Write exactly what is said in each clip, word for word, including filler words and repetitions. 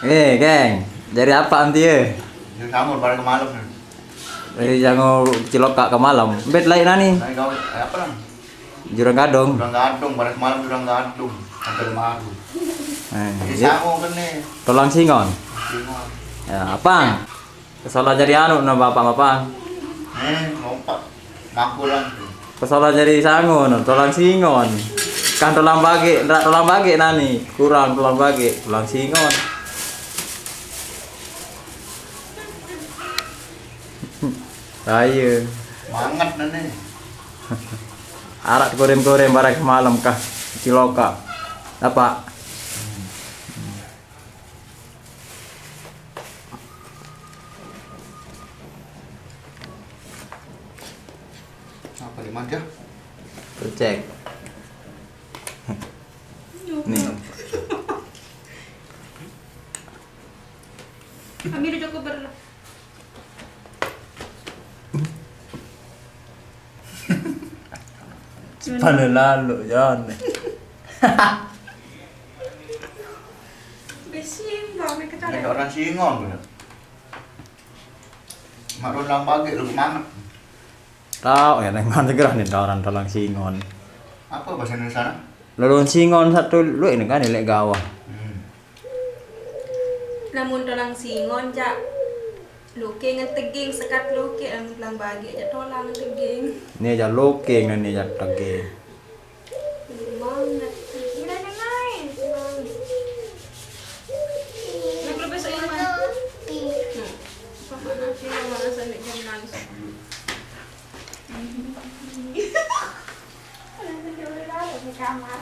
Eh, geng, jadi apa anti ye? Ini sangu bareng ke malam nih. Jadi sangu cilokak ke malam. Bet lain nani? Nah, kau, eh, apa, Lang? Jurang Gadung. Jurang Gadung, bareng ke malam Jurang Gadung. Sampai malam. Eh, jadi sangu kan nih. Tolang Singon. Singon. Ya, apa? Kesola jadi anu no bapak-bapak. Eh, lompat. Ngaku, Lang. Kesola jadi sangu no, Tolang Singon. Kan Tolang Bage, ndak Tolang Bage nani. Kurang Tolang Bage, Tolang Singon. Ayo. Mangat nani. Arak goreng-goreng bareng malam kah? Cilokak. Apa? Apa di mana? Cek. Nih. Kami udah cukup ber- Pada lalu, Jon. Besin, kami kecil. Ini orang Singon, ya. Mak Ron Lang Bage, lu mangat. Tahu ya, neng mana gerah nih orang Tolang Singon. Apa bahasa Indonesia? Lolong Singon satu lu ini kan, lek gawah. Hmm. Lamun Tolang Singon, Cak. Loke ngan teging, sekat loke, lamun Tolang Bage, Cak, Tolang ngan teging. Ini aja loke, ini aja teging. Banget. Udah nih, Mai. Nah, kalau besok ini, Mai. Hmm. Papa nanti yang mana sampai jam nangis. Udah sampai udah lari di kamar.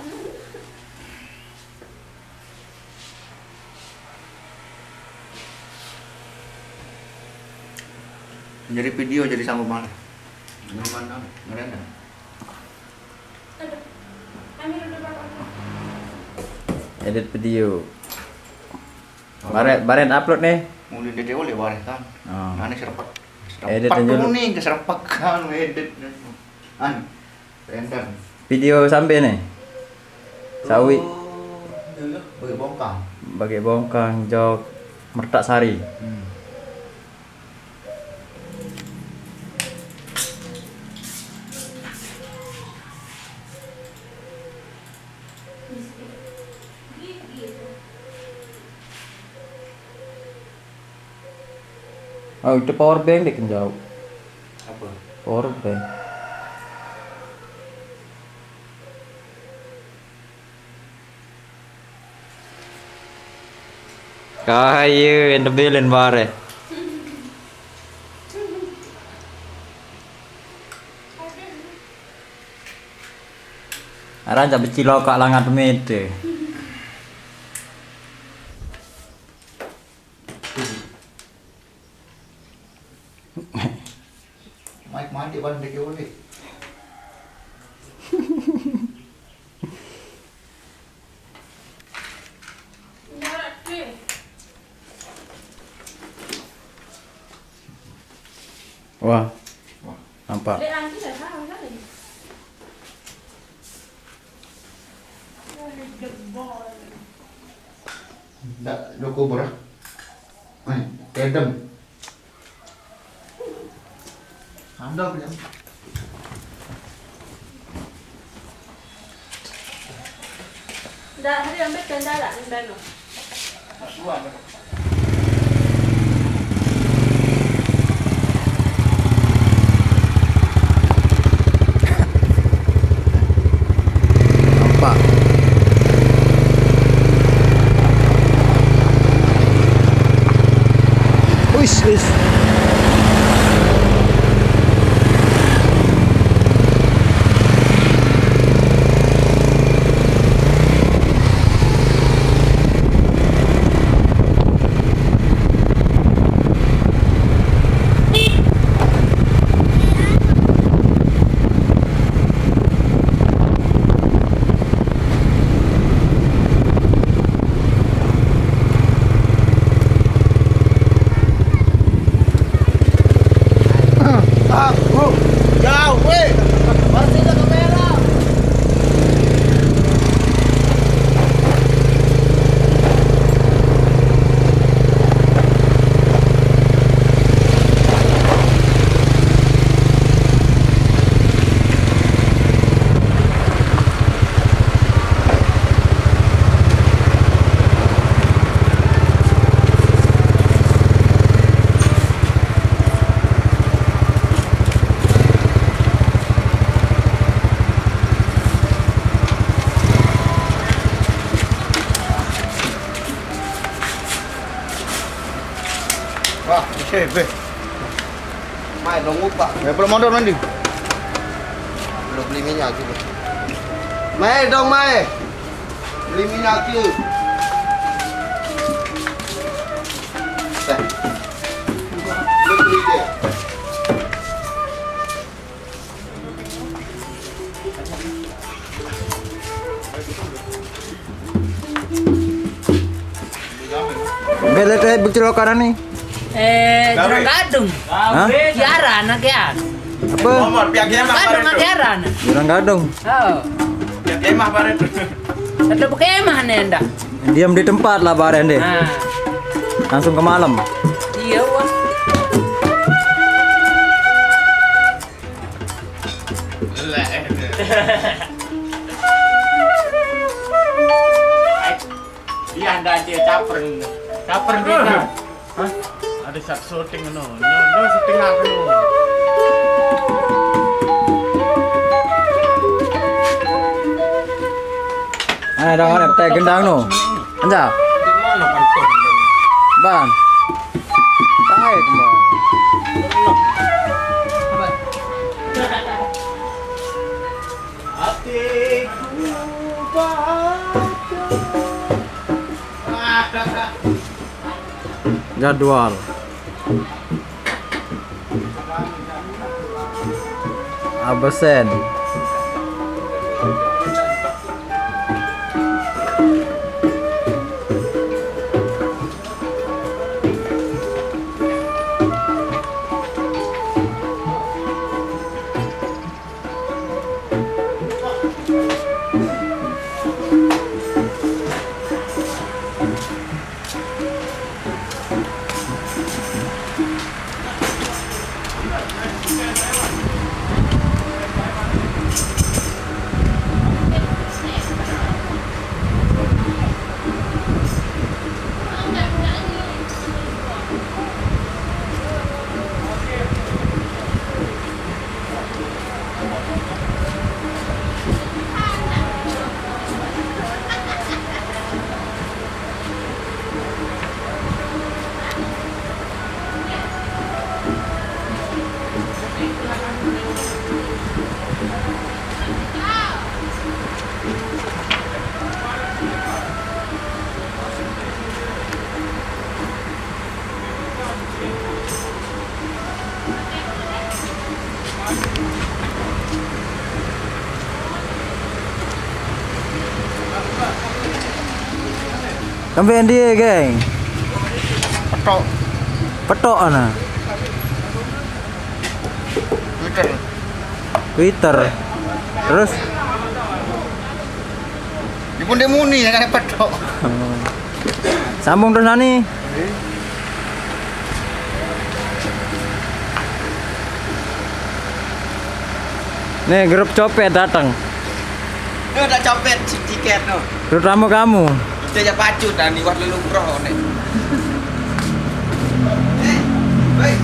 Jadi video jadi sama mana? Ngerendam. Edit video. Baret, baret upload nih. Mulai dari oleh baret kan. Oh. Nah, ini serempak. Edit serempak dulu nih, ke serempak kan edit. An, render. Video sampai nih. Sawi. Oh, iya, iya. Bagi bongkang. Bagi bongkang jok mertak sari. Hmm. Oh, itu power bank dek jauh. Apa? Power bank. Kayu yang tebelin bare. Aran tak becilokak langat mete. Mike mati paling deke oleh. Wah. Wah. Nampak. Ndak, Joko Bora. Eh, Edem. Anda punya. Ndak, hari ambil kendala, ndak no. Nampak. Uish, uish. Eh, Beh. Mai dong, upah. Ya, pulang motor mandi. Belum beli minyak juga. Mai dong, mai. Beli minyak juga. Beh. Lu beli deh. Bele te bicil lo karani. Eh, Jurang Gadung. Hah? Kiara, anak ya. Apa? Nomor, pihak dia mah Gadung, kemarin tuh. Kiara, anak. Jurang Gadung. Oh. Pihak dia mah kemarin tuh. Tetap kemah nenda. Diam di tempat lah, Baren deh. Nah. Langsung ke malam. Iya, wah. Iya, anda aja caper. Caper dia. Hah? Ada satu syuting no. No, no syuting apa no? Ada orang teh gendang no. Anja. Di mana kan tuh? Bang. Taek, Bang. Hatiku baca. Jadwal. Absen. Sampai dia, geng. Petok. Petok ana. Twitter. Twitter. Terus? Dia pun dia muni ya kan petok. Sambung terus nani. Nih, grup copet datang. Tuh udah copet si tiket tuh. Terutama kamu. Udah ya pacu dan iwat lulu bro nih. Eh, baik.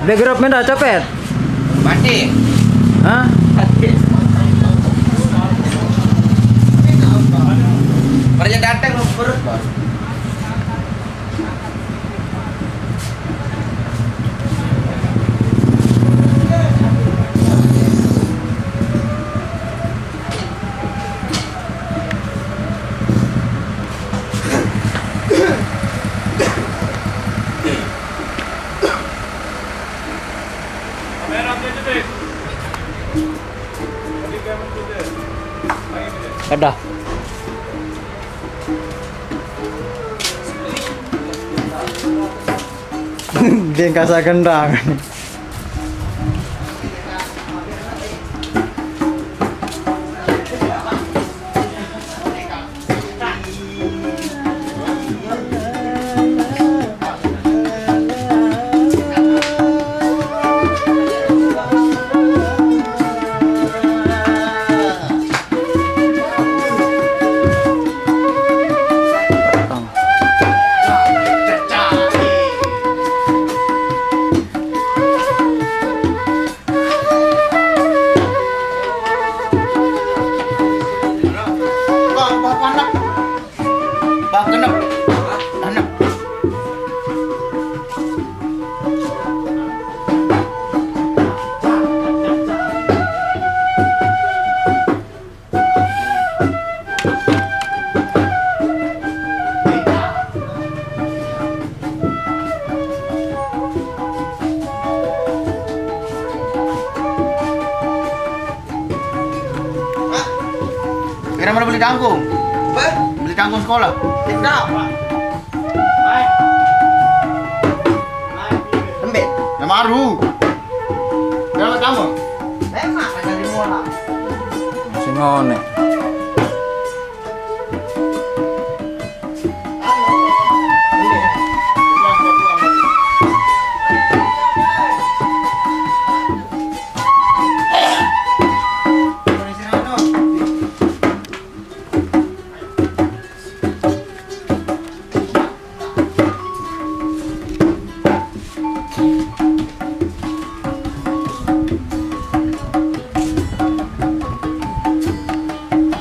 Background minta copet. Mati. Hah? Mati. Pada datang lu perut, Bang. Ada. Dia kasa gendang. Kira mana beli kangkung? Apa? Beli kangkung sekolah. Kenapa? Embek. Yang baru. Berapa kamu? Memang ada di muara. Masih ngonek.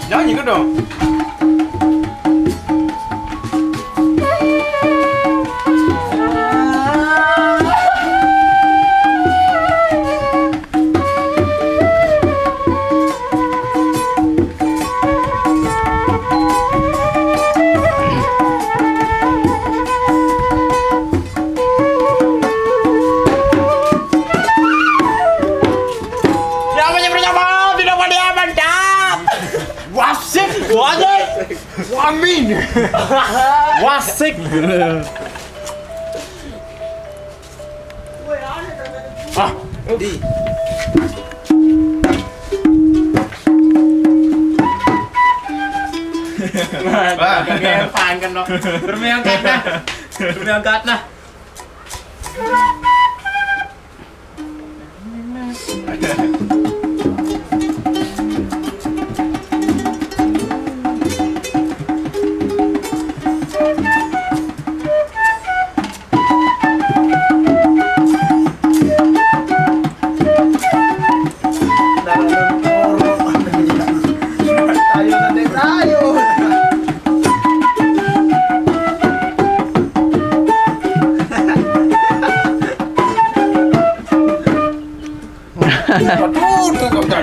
Jangan gitu dong. Namanya bersama tidak pada mantap. Wasik, wasik. Wamin. Wasik. Ah, di. Wah, wah. Gampang kan, no. Bermain angkat nah. Bermain angkat nah. Aduh, tuh, tuh, tuh.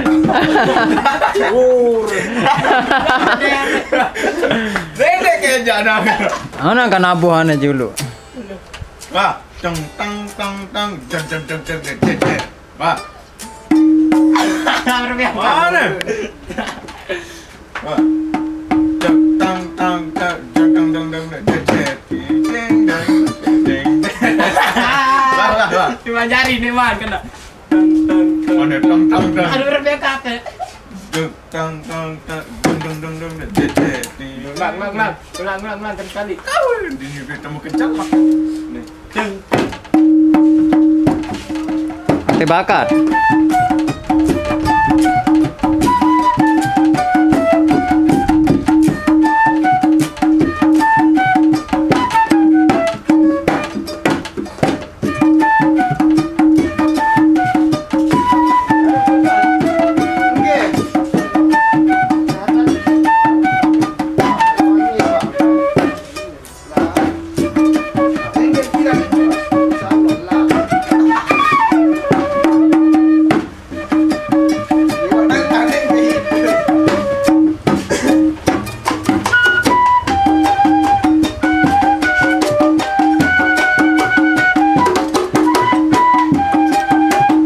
Dede kayak jana. Ana kan abuhane julu. Wah, teng, teng, teng, teng, jer, jer, jer, jer, jer, jer, jer. Wah. Mana? Wah. Teng, teng, teng, teng, jer, teng, teng, teng, jer, jer, ding, ding, ding, ding. Wah, wah, wah. Cuma jari nih, Man, kena. Teng, teng, teng. Mana teng, teng, teng? Aduh, Rebecca, Kak. Teng, teng, teng, teng, deng, deng, deng, deng, deng, deng, deng. Ulang, ulang, ulang. Ulang, ulang, ulang, terus sekali. Di sini ketemu kencang, Pak. Nih. Teng, teng. Mati bakat.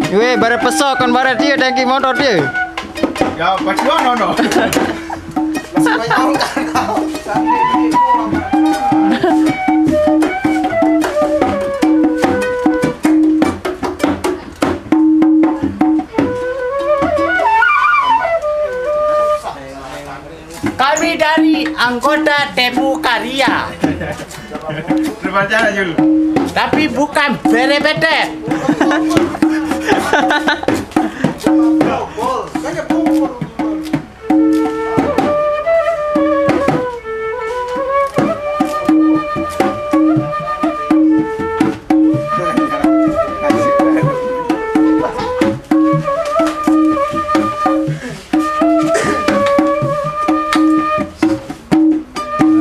Weh, bare pesok kan bare dia dengki motor dia. Ya, pacuan ono. Kami dari anggota Temu Karya. Terbaca, Jul. Tapi bukan bere-bete.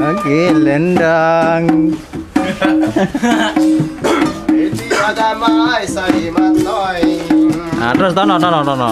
Oke, lendang. Iti ada mai sai matoi. Nah, terus tono, tono, tono.